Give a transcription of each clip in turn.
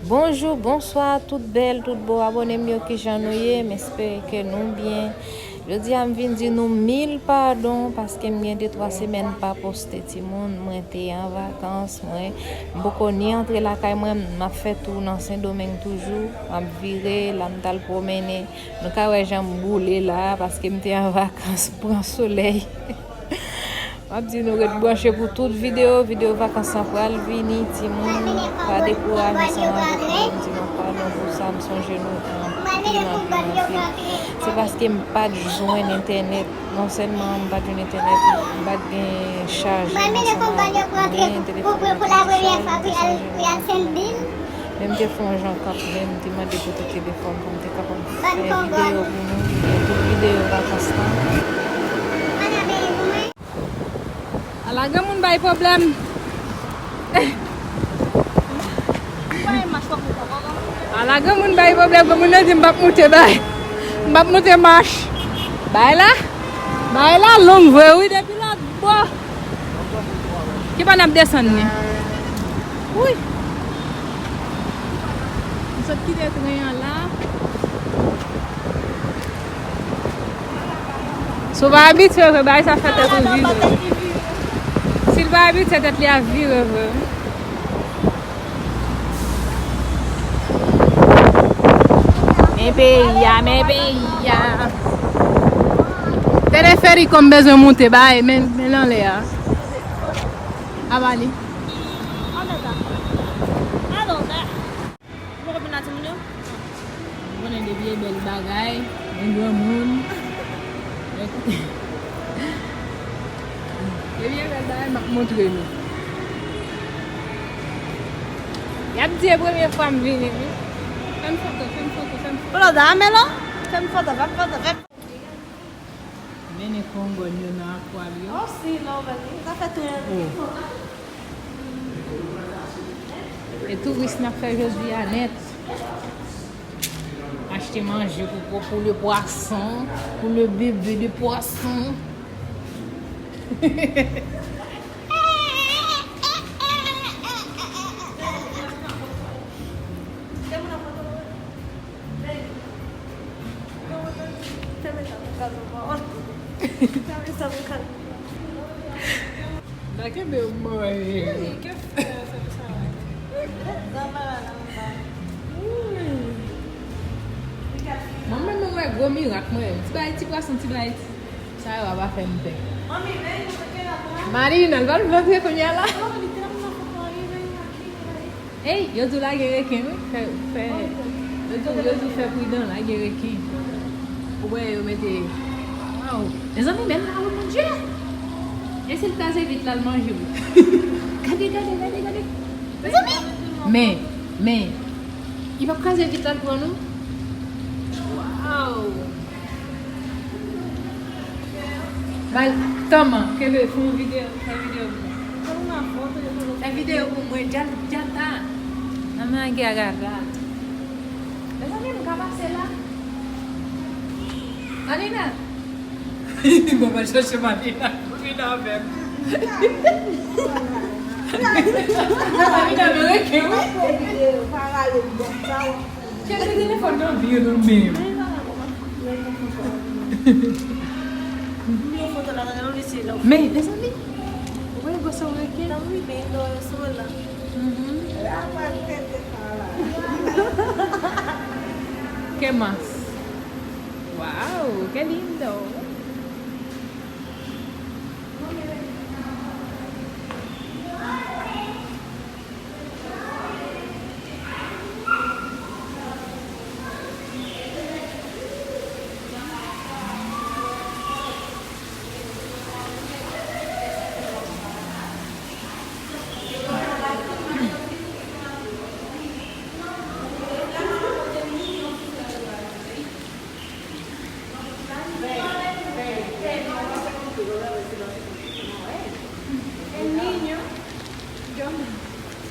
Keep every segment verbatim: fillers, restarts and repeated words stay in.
Bonjou, bonswa, tout bèl, tout bo abòne m yo, kijan nou ye? M espere ke nou byen. Jodi a, m vin di nou mil padon, paske m gen de twa semèn pa poste timoun. Mwen te an vakans, mwen, m poko ni antre lakay mwen, m ap fè tou nan Sendomeng toujou. M ap vire, la m t al pwomennen. Nou ka wè jan m boule la, paske m te an vakans, pran solèy. M ap di nou ret branche pou tout videyo. Videyo vakans lan pral vini, timoun. Pa dekouraje ansanm avèk mwen. M di nou padon pou sa, m sonje nou anpil, anpil, anpil. Se paske m pa t jwenn entènèt. Non sèlman m pa t jwenn entènèt, m pa t gen chaje ansanm avèk mwen. Telefòn mwen te sou chaje, m te sonje nou anpil. Men m te fè yon jan kanmenm, m te mande pou te telefòn pou m te kapab fè videyo pou nou, fè tout videyo vakans lan. Ala granmoun bay pwoblèm. Ala granmoun bay pwoblèm, granmoun nan di m p ap moute bay. M p ap moute mach. Bay la. Bay la long vre wi depi lòt bò. Ki bò n ap desann ni? Wi. M sot kite tren an la. Si w pa abitye vre, bagay sa fè tèt ou vire. Si l pa abitye, tèt li ap vire vre. Men peyi a, men peyi a. Teleferik m bezwen moute, bay, men, men l anlè a. Aba li. Ou konnen depi e bèl bagay, men granmoun. Depi e bèl bagay, m ap montre nou. Y ap di e premye fwa m vini, wi. Fè m foto, fè m foto, fè m foto. Florida, Melo, fè m foto, fè m foto, fè m. Mennen kongo yo nan akwal yo. Oh, si, love it. Sa fè tou. E touris n ap fè jodi a nèt. Achte manje pou, pou, pou le pwason, pou le bebe de pwason. Fèmen sa pou kalme pawòl. Fèmen sa pou kalme pawòl. N a kenbe yo manje. Wi, ke fè sa, sa, sa. Zanmara nan anba. Wi. Mwen menm, mwen wè gwo mirak, mwen menm. Ti bagay, ti pwason, ti bagay, ti. Sa yo a pa fè m pè. Manmi, men, nou te la. Marina, l pral vantre kounye a la. Oh, li te la, mwen fè kwa, li, men, la, li, la. Ey, yo di w lage reken, wi. Fè, fè, yo di w, yo di w fè pridan, lage reken. Ou wè, yo mete, waw. Mezanmi, men la, oh mon Dieu! E si l kraze vit la, l manje w. Gade, gade, gade, gade. Mezanmi! Men, men, li p ap kraze vit la, l pran nou? Waw! Bay, tòman, kenbe, fè yon videyo, fè videyo pou mwen. Fè videyo pou mwen, djal, djata. Nan men agi agata. Mezanmi, m ka pase la. Alina. Bon, mwen chache Marina. Marina avè m. Marina, men reken, wi. Chèche telefòn nan vi yo nan men yo. Men, mezanmi, ou wè gwo sa w reke? Mhm. Qué más? Wow, qué lindo.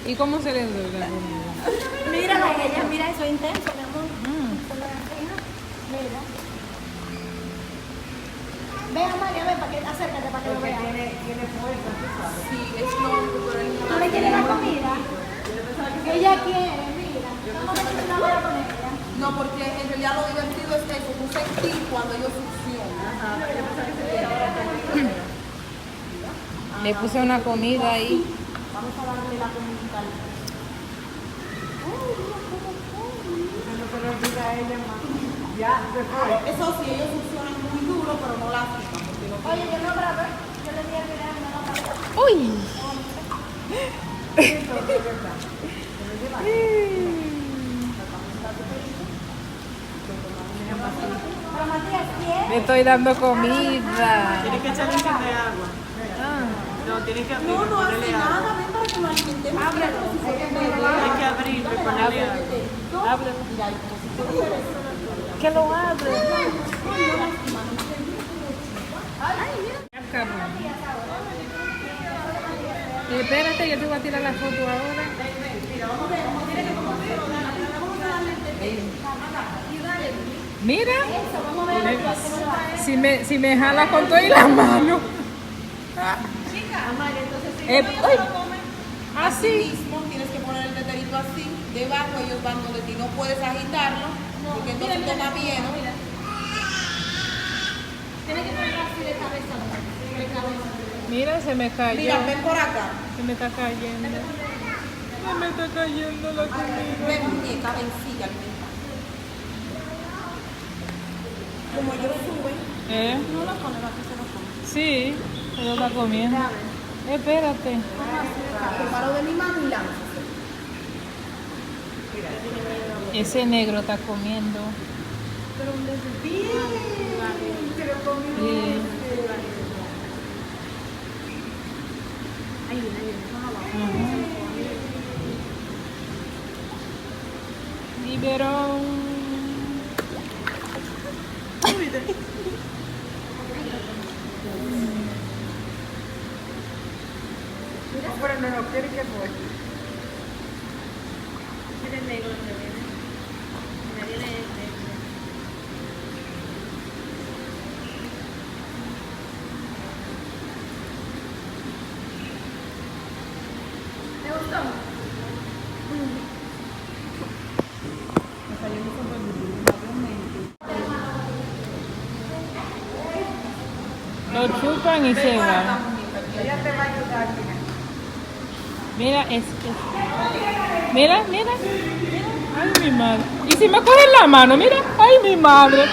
Y como se le... Mira la ella, mira eso intenso, mi amor. Mm. Eso me da pena. Mira. Ve, Amalia, ven para que, acércate para que lo veas. Porque tiene, tiene fuerza, tú sabes. Sí, es lo único que... ¿Tú le quieres dar comida? Ella quiere, mira. Porque en realidad lo divertido es eso, tú sentir cuando ellos succionan. Le puse una comida ahí. Vamos a darle la comidita al... Ay, mira cómo come. Se lo, se lo olvida a ella, ma. Ya, se fue. Eso sí, ellos succionan muy duro, pero no lastiman, porque no... Oye, yo no grabé. Yo le di al video, no lo grabé. Uy. Eso es verdad. Le estoy dando comida. Tiene que echarle un chin de agua. Ah. No, tiene que abrirlo, no, no, ponerle agua. Nada, ven para que lo alimentemos. Tiene que abrirlo y ponerle agua. Ábrelo. Que lo abre. Ay, Dios. Espérate, yo te voy a tirar la foto ahora. Mira, me- si me, si me jala con todo y la mano. Eh, ay, así. Mismo tienes que poner el teterito así, debajo ellos van donde ti. No puedes agitarlo, porque entonces toma miedo. Tienes que ponerlo así de cabeza, de cabeza. Mira, se me cayó. Mira, ven por acá. Se me está cayendo. Se me está cayendo la comida. Ven, muñeca, ven, sigue alimentando. Como ellos suben, eh, tú no lo pones, la se lo come. Sí, se lo está comiendo. Espérate. Preparo de mi mano y lánzase. Ese negro está comiendo. Pero un desafío. Bien, pero comiendo. Bien. Ahí viene, ahí viene. Vamos abajo. Ajá. Biberón. Mira. Pero no, no, ¿qué, qué fue? Tiene negro, no tiene. Nadie le, le, le. ¿Te gustó? Lo chupan y se van. Mira, es, es. Mira, mira, mira. Ay, mi madre. Y si me cogen la mano, mira. Ay, mi madre.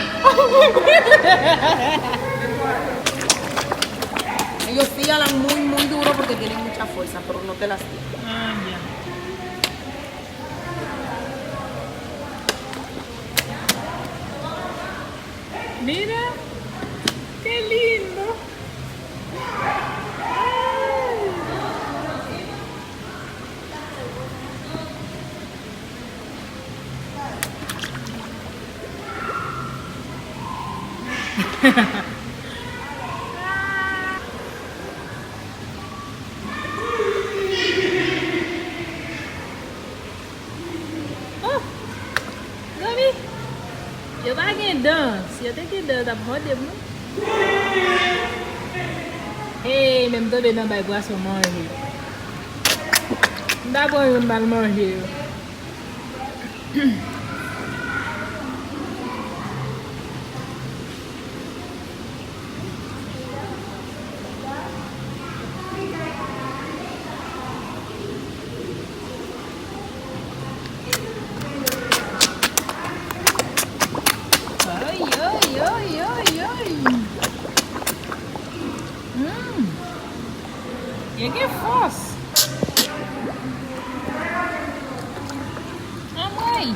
Ellos sí jalan muy, muy duro porque tienen mucha fuerza, pero no te lastiman. Ah, ya. Mira, qué lindo. Ay. Oh! Gòmi! Yo pa gen dan. Si yo te gen dan, yo t ap mòde m, non. Hey, men m tonbe nan bay pwason manje. M ta pran youn m al manje yo. Ay, ay, ay, ay, ay. Mm. Yo gen fòs. Anmwey!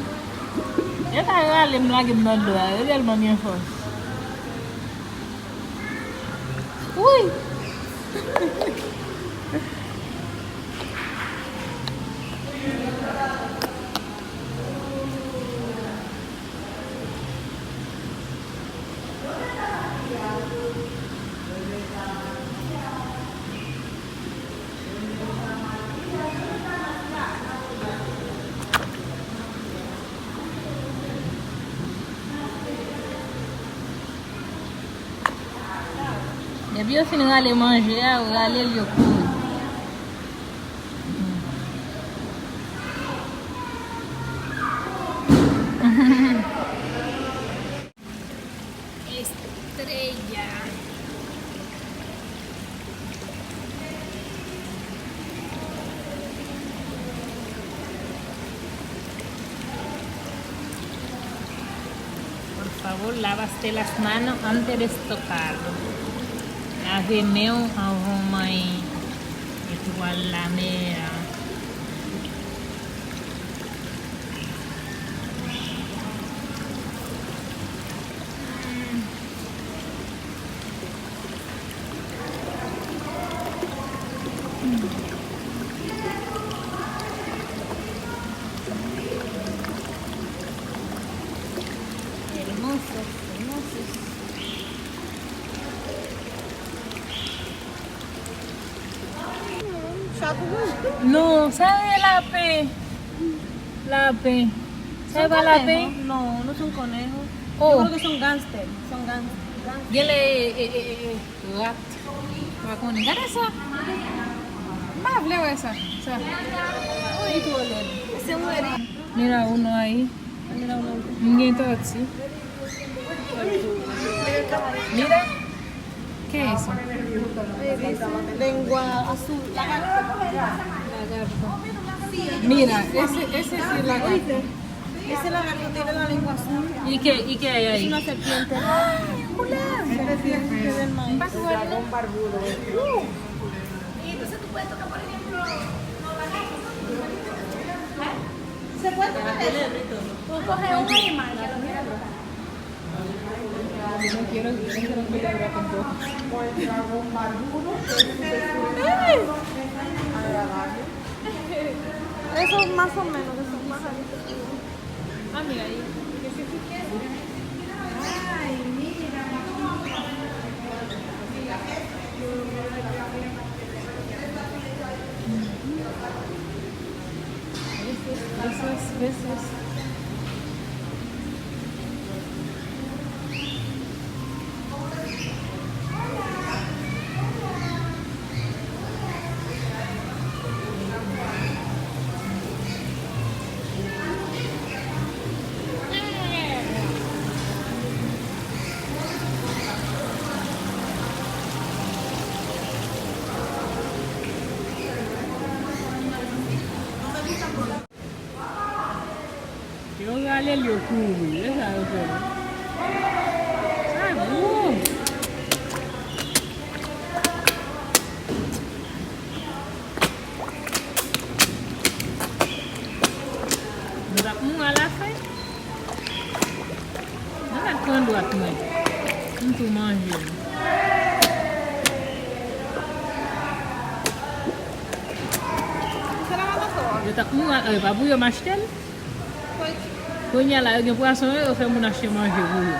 Yo ka rale m, lage m nan dlo a. Yo tèlman gen fòs. Wouy! Depi yo fin rale manje a, yo rale l, yo kouri. Por favor, lavaste las manos antes de tocarlo. Lave men w anvan w manyen etwal lamè a. Hermosos, hermosos. Non, sa e lapen. Lapen. Sa e pa lapen? No, no son conejo. Oh. Yo creo que son gángster. Son gángster. Genlè e, e, e, e, e, rat. Pa konnen. Gade sa. M pa vle wè sa. Sa. Li twò lèd. Se mwen. Mira uno ahí. Mira uno. M gen tòti. Mira. ¿Qué es eso? Lengua azul. Lagarto. Mira, ese, ese sí lagarto. Ese lagarto tiene la lengua azul. ¿Y qué, y qué hay ahí? Es una serpiente. Ay, culebra. Serpiente del maíz. Un dragón barbudo. Uh. Y entonces tú puedes tocar, por ejemplo, los lagartos, ¿no? ¿Eh? Se puede tocar eso. Tú coges un animal que lo quieras tocar. No quiero, no quiero culebra tampoco. Con el dragón barbudo, que es un vecino agradable. Eso más o menos, eso más. Ah, mira ahí. Ay, mira. Besos, besos, besos. Yo rale l, yo kouri. E sa yo fè. Sa gwo. Nou t ap mouri alafen. Mwen mèt pran dwat mwen. M tou manje m. Yo t ap mouri, e, pa pou yo m achte l. Kounye a la, yo gen pwason yo, yo fè moun achte manje pou yo.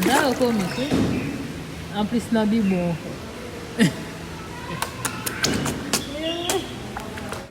Nèg yo komik, wi. Anplis, nan bibwon ankò.